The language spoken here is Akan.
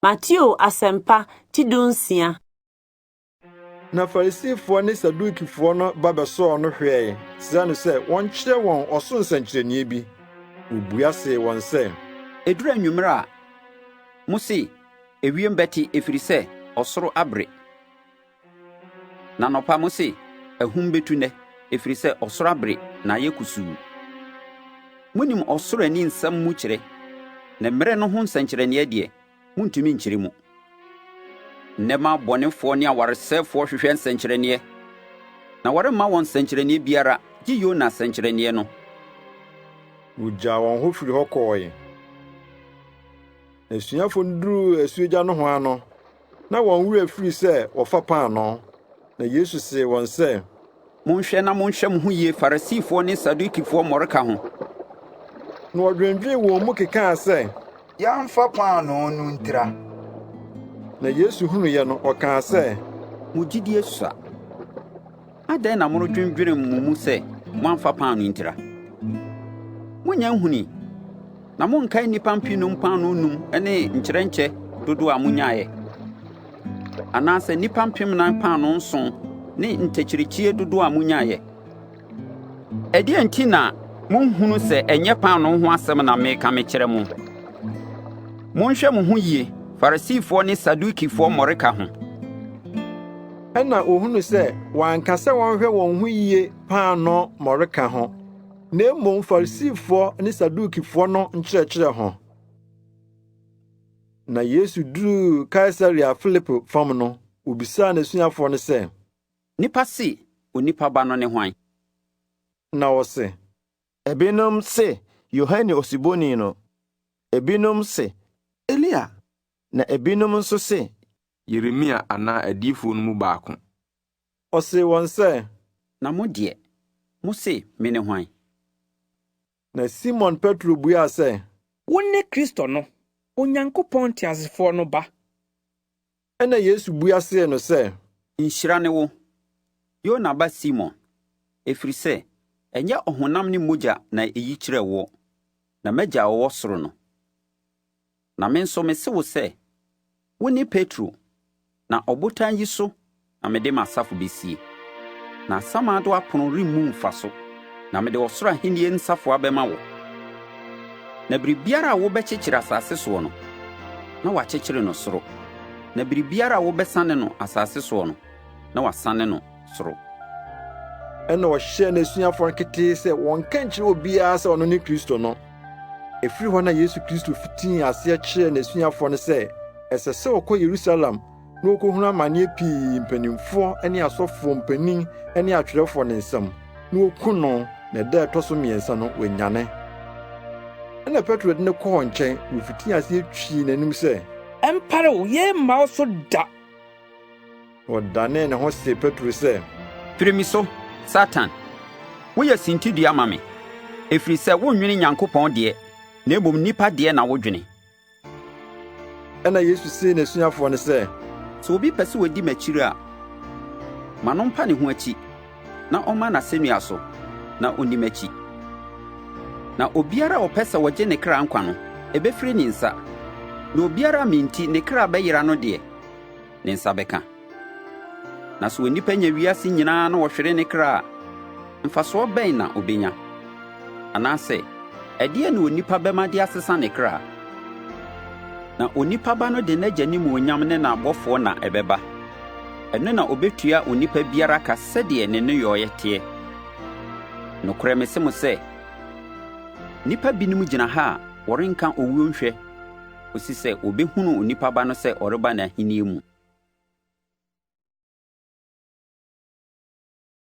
Mateo Asɛmpa ti 16. Na Farisifoɔ ne Sadukifoɔ no ba bɛsɔɔ no hwɛe srɛɛ no sɛ wɔnkyerɛ wɔn ɔsoro nsɛnkyerɛnne bi. Obua see wɔn sɛ, Ɛduru anwummerɛ a, mose, 'Ewiem bɛte ɛfiri sɛ, ɔsoro abere.' Na anɔpa mose, 'Ahum bɛtu nnɛ, ɛfiri sɛ ɔsoro abere na ayɛ kusuu.' Monim ɔsoro ani nsɛm mu kyerɛ, na mmerɛ no ho nsɛnkyerɛnneɛ deɛ, Muntumi nkyerɛ mu. Nnɛmma abɔnefoɔ ne awaresɛefoɔ hwehwɛ nsɛnkyerɛnneɛ, na wɔremma wɔn nsɛnkyerɛnneɛ biara gye Yona sɛnkyerɛnneɛ no. Wogyaa wɔn hɔ firii hɔ kɔe. Na asuafo no duruu asuogya nohoa no, na wɔn werɛ afiri sɛ wɔfa paanoo. Na Yesu see wɔn sɛ, Monhwɛ na monhwɛ mo ho yie Farisifoɔ ne Sadukifoɔ mmɔreka ho. Na wɔdwendwenee wɔn mu kekaa sɛ, Yɛamfa paanoo no ntira. Na Yesu hunuiɛ no, ɔkaa sɛ, Mo gyidie sua. Adɛn na moredwendwene mo mu sɛ moamfa paanoo ntira? Monnya nhunui? Na monkae nnipa mpemnum paanoo num ne nkyerɛnkyɛ dodoɔ a monyaeɛ? Anaasɛ nnipa mpemnan paanoo nson ne ntakyirikyie dodoɔ a monyaeɛ? Ɛdeɛn nti na monhunu sɛ ɛnyɛ paanoo ho asɛm na mereka mekyerɛ mo? Monhwɛ mo ho yie Farisifoɔ ne Sadukifoɔ mmɔreka ho. Ɛnna ohunuu sɛ wanka sɛ wɔnhwɛ wɔn ho yie paanoo mmɔreka ho, na mmom Farisifoɔ ne Sadukifoɔ no nkyerɛkyerɛ ho. Na Yesu duruu Kaesarea Filipo fam no, obisaa n'asuafoɔ no sɛ, Nnipa se Onipa Ba no ne hwan? Na wɔse, Ebinom se Yohane Osuboni no, ebinom se Elia, na ebinom nso se Yeremia anaa adiyifoɔ no mu baako. Ɔsee wɔn sɛ, Na mo deɛ, mose mene hwan? Na Simon Petro buaa sɛ, Wone Kristo no, Onyankopɔn teasefoɔ no Ba. Ɛnna Yesu bua see no sɛ, Nhyira ne wo, Yona ba Simon, ɛfiri sɛ ɛnyɛ ɔhonam ne mogya na ɛyi kyerɛɛ woɔ, na m'Agya a ɔwɔ soro no. Na me nso mese wo sɛ, Wone Petro, na ɔbotan yi so na mede m'asafo besie, na asamando apono remmu mfa so, na mede ɔsoro ahenni nsafoa bɛma wo. Na biribiara a wobɛkyekyere asase soɔ no, na wɔakyekyere no soro, na biribiara a wobɛsane no asase soɔ no, na wɔasane no soro. Ɛnna ɔhyɛɛ n'asuafoɔ no ketee sɛ wɔnnka nkyerɛ obiara sɛ ɔno ne Kristo no. Ɛfiri hɔ na Yesu Kristo fitii aseɛ kyerɛɛ n'asuafoɔ no sɛ ɛsɛ sɛ ɔkɔ Yerusalem na ɔkɔhunu amanneɛ pii mpanimfoɔ ne asɔfoɔ mpanin ne atwerɛfoɔ no nsam, na wɔku no, na ɛda a ɛtɔ so mmiɛnsa no wanyane. Ɛnna Petro de no kɔɔ nkyɛn, na ɔfitii aseɛ twii n'anim sɛ, Ɛmpare wo, yei mma wo so da! Na ɔdanee ne ho see Petro sɛ, Firi me so, Satan! Woyɛ sintidua ma me, ɛfiri sɛ wonnwene Nyankopɔn deɛ, na mmom nnipa deɛ na wodwene. Ɛnna Yesu see n'asuafoɔ no sɛ, Sɛ obi pɛ sɛ ɔdi m'akyiri a, ma no mpa ne ho akyi, na ɔmma n'asɛnnua so, na ɔnni m'akyi. Na obiara a ɔpɛ sɛ ɔgye ne kra nkwa no, ɛbɛfiri ne nsa, na obiara a me nti ne kra bɛyera no deɛ, ne nsa bɛka. Na sɛ onipa nya wiase nyinaa na ɔhwere ne kra a, mfasoɔ bɛn na obenya? Anaasɛ, ɛdeɛn na onipa bɛma de asesa ne kra? Na onipa Ba no de n'Agya animuonyam ne n'abɔfoɔ na ɛbɛba. Ɛno na obetua onipa biara ka sɛdeɛ ne nneyɔeɛ teɛ. Nokorɛ mese mo sɛ, nnipa binom gyina ha a wɔrenka owuo nhwɛ kɔsi sɛ wɔbɛhunu Onipa Ba no sɛ ɔreba n'ahennie mu.